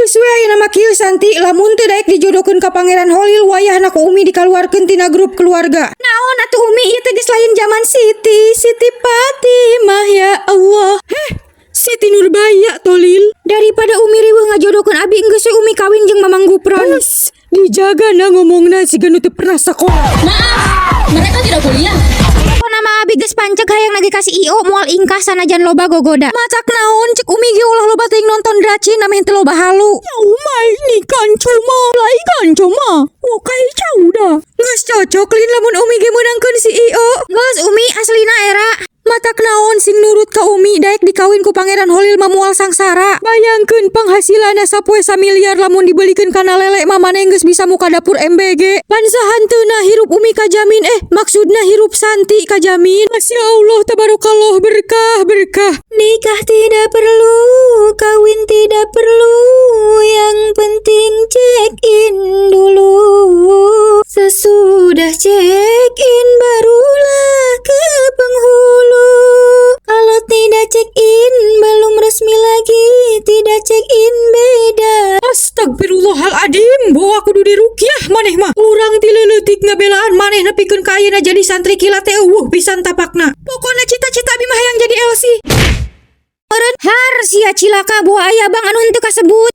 Geus we ayeuna mah kieu, Santi, lamun teu daek dijodohkeun ka Pangeran Holil, wayahna ku Umi dikaluarkeun tina grup keluarga. Naon atuh, Umi, ieu teh geus lain zaman Siti, Siti Fatimah, ya Allah. Heh, Siti Nurbaya, tolil. Daripada Umi riweuh ngajodohkeun abi, geus we Umi kawin jeung Mamang Gupron. Hus, dijaga na ngomongna, siga nu teu pernah sakola. Maaf, mereka tidak kuliah. Pokona mah abi geus panceg hayang nage ka si Io, moal ingkah sanajan loba gogoda. Matak naon cek Umi ge ulah loba teuing nonton dracin, ameh teu loba halu. Umai ni kan cuma lai kan cuma. Okai cauda. Geus cocok lin lamun Umi ge meunangkeun si Io. Geus, Umi, aslina era. Matak naon, sing nurut ka Umi, daek dikawin ku Pangeran Holil mah moal sangsara. Bayangkeun panghasilana sapoe samiliar, lamun dibelikeun kana lele mah maneh geus bisa muka dapur MBG. Pan sahanteuna hirup Umi kajamin, eh, maksudna hirup Santi kajamin. Masya Allah, tabarakallah, berkah berkah. Nikah tidak perlu, kawin tidak perlu, yang penting check in dulu. Sesudah check in barulah ke penghulu. Kalau tidak check in belum resmi lagi, tidak check in beda. Astagfirullahaladzim, bawa kudu dirukyah maneh mah. Urang ti leutik ngabelaan maneh nepikeun ka ayeuna jadi santri kilat teh euweuh pisan tapakna. Pokona cita-cita abi mah hayang jadi LC. Meureun har sia cilaka, buah aya bang anu henteu kasebut.